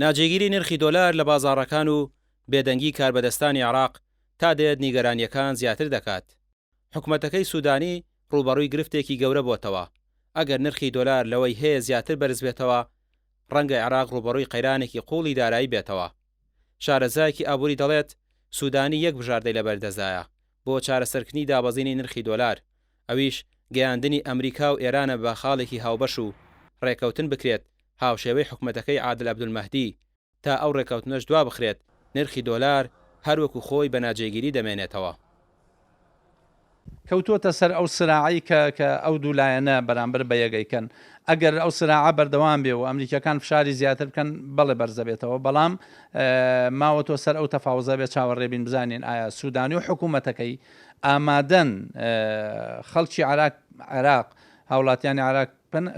ناجێگیری نرخی دۆلار لە بازاڕەکان و بێدەنگی کاربەدەستانی عێراق تا دێت نیگەرانییەکان زیاتر دەکات. حکومەتەکەی سودانی ڕووبەڕووی گرفتێکی گەورە بۆتەوە، ئەگەر نرخی دۆلار لەوەی هەیە زیاتر بەرزبێتەوە، ڕەنگە عێراق ڕووبەڕووی قەیرانێکی قووڵی دارایی بێتەوە. شارەزایەکی ئابووری دەڵێت، سودانی یەک بژاردەی لەبەردەستدایە بۆ چارەسەرکردنی دابەزینی نرخی دۆلار، ئەویش گەیاندنی ئەمریکا و ئێرانە بە خاڵێکی هاوبەش و ڕێککەوتن بکرێت هاوشێوەی حکومەتەکەی عادل عەبدولمەهدی، تا ئەو ڕێککەوتنەش دوابخرێت نرخی دۆلار هەر وەکو خۆی بە ناجێگیری دەمێنێتەوە. کەوتووەتە سەر ئەو سراعەی کە کە ئەو دوو لایەنە بەرامبەر بە یەک ئەیکەن. ئەگەر ئەو سراعە بەردەوام بێ و ئەمریکییەکان فشاری زیاتر بکەن، بەڵێ بەرز دەبێتەوە، بەڵام ماوەتەوە سەر ئەو تەفاوزە بێ چاوەڕێ بین بزانین ئایا سوودانی و حکوومەتەکەی ئامادەن خەڵکی عێراق عێراق هاوڵاتیانی عێراق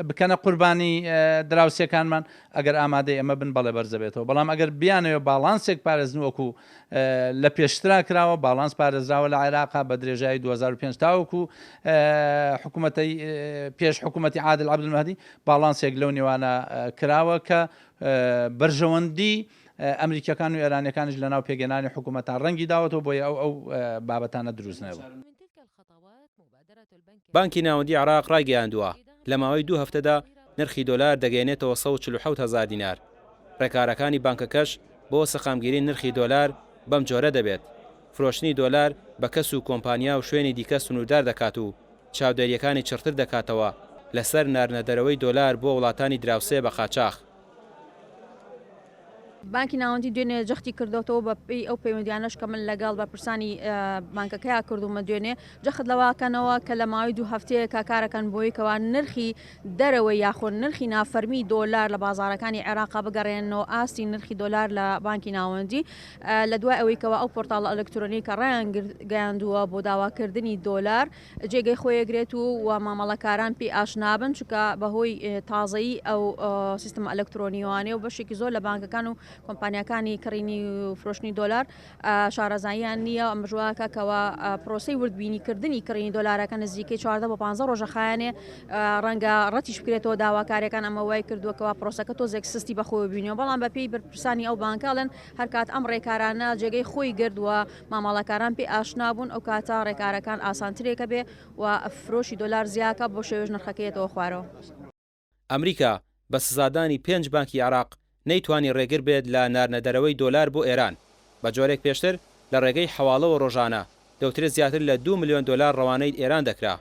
بکەنە قوربانی دراوسێکانمان، ئەگەر ئامادەی ئەمە بن بەڵێ بەرزدەبێتەوە، بەڵام ئەگەر بیانەوێت باڵانسێک پارێزن وەکو لە پێشترا کراوە، باڵانس پارێزراوە لە عێراقا بە درێژایی 2005 تاوەکو حکوومەتەی پێش حکوومەتی عادل عەبدولمەهدی باڵانسێک لەو نێوانە کراوە کە بەرژەوەندی ئەمریکیەکان و ئێرانیەکانیش لەناو پێکهێنانی حکوومەتان ڕەنگی داوەتەوە بۆیە ئەو ئەو بابەتانە دروست نەبوو. بانکی ناوەندیی عێراق ڕایگەیاندووە، لە ماوەی دوو هەفتەدا نرخی دۆلار دەگەیەنێتەوە 147 هەزار دینار، ڕێکارەکانی بانکەکەش بۆ سەقامگیری نرخی دۆلار بەم جۆرە دەبێت، فرۆشتنی دۆلار بە کەس و کۆمپانیا و شوێنی دیکە سنووردار دەکات و چاودێرییەکانی چڕتر دەکاتەوە لەسەر ناردنەدەرەوەی دۆلار بۆ وڵاتانی دراوسێ بە قاچاخ. بانکی ناوەندی دوێنێ جەختی کردۆتەوە بە پێی ئەو پەیوەندیانەش کە من لەگەڵ بەرپرسانی بانکەکەیا کردومە دوێنێ جەخت لەوەکەنەوە کە لە ماوەی دوو هەفتەیەکە کارەکەن بۆی کەوا نرخی دەرەوەی یاخۆ نرخی نافەرمی دۆلار لە بازارەکانی عێراقا بگەڕێنەوە ئاستی نرخی دۆلار لە بانکی ناوەندی لە دوای ئەوەی کەوا ئەو پۆرتاڵە ئەلکترۆنی کە ڕایان گەیاندووە بۆ داواکردنی دۆلار جێگەی خۆیەگرێت و و مامەڵەکاران پێی ئاشنابن چونکە بەهۆی تازەیی ئەو سیستمە ئەلکترۆنیوانەیە و بەشێکی زۆر لە بانکەکان و کۆمپانیاکانی کڕینی و فرۆشتنی دۆلار شارەزاییان نییە ئەمەش واکە کەوا پرۆسەی وردبینیکردنی کڕینی دۆلارەکە نزیکەی 14 بۆ 15 ڕۆژە خایەنێ ڕەنگە ڕەتیش بکرێتەوە داواکاریەکان ئەمە وای کردووە کەوا پرۆسەکە تۆزێک سستی بەخۆوە بینیوە بەڵام بەپێی بەرپرسانی ئەو بانکە ئەڵێن هەرکات ئەم ڕێکارانە جێگەی خۆی گرت و مامەڵەکاران پێی ئاشنا بوون ئەو کاتە ڕێکارەکان ئاسانترێکە بێ و فرۆشی دۆلار زیاکە بۆ شێوێش نرخەکەی یەتەوە خوارەوە. ئەمریکا بە سزادانی پێنج بانکی عێراق نەیتوانی ڕێگر بێت لە ناردنەدەرەوەی دۆلار بۆ ئێران، بە جۆرێک پێشتر لە ڕێگەی حەواڵەوە ڕۆژانە دەوترێت زیاتر لە دوو ملیۆن دۆلار ڕەوانەی ئێران دەکرا.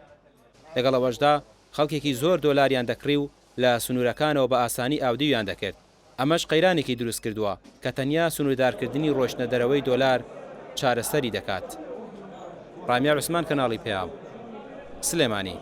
لەگەڵ ئەوەشدا خەڵکێکی زۆر دۆلاریان دەکڕی و لە سنوورەکانەوە بە ئاسانی ئاودیویان دەکرد. ئەمەش قەیرانێکی دروستکردووە کە تەنیا سنووردارکردنی ڕۆیشتنە دەرەوەی دۆلار چارەسەری دەکات. ڕامیار عوسمان کەناڵی پەیام، سلێمانی.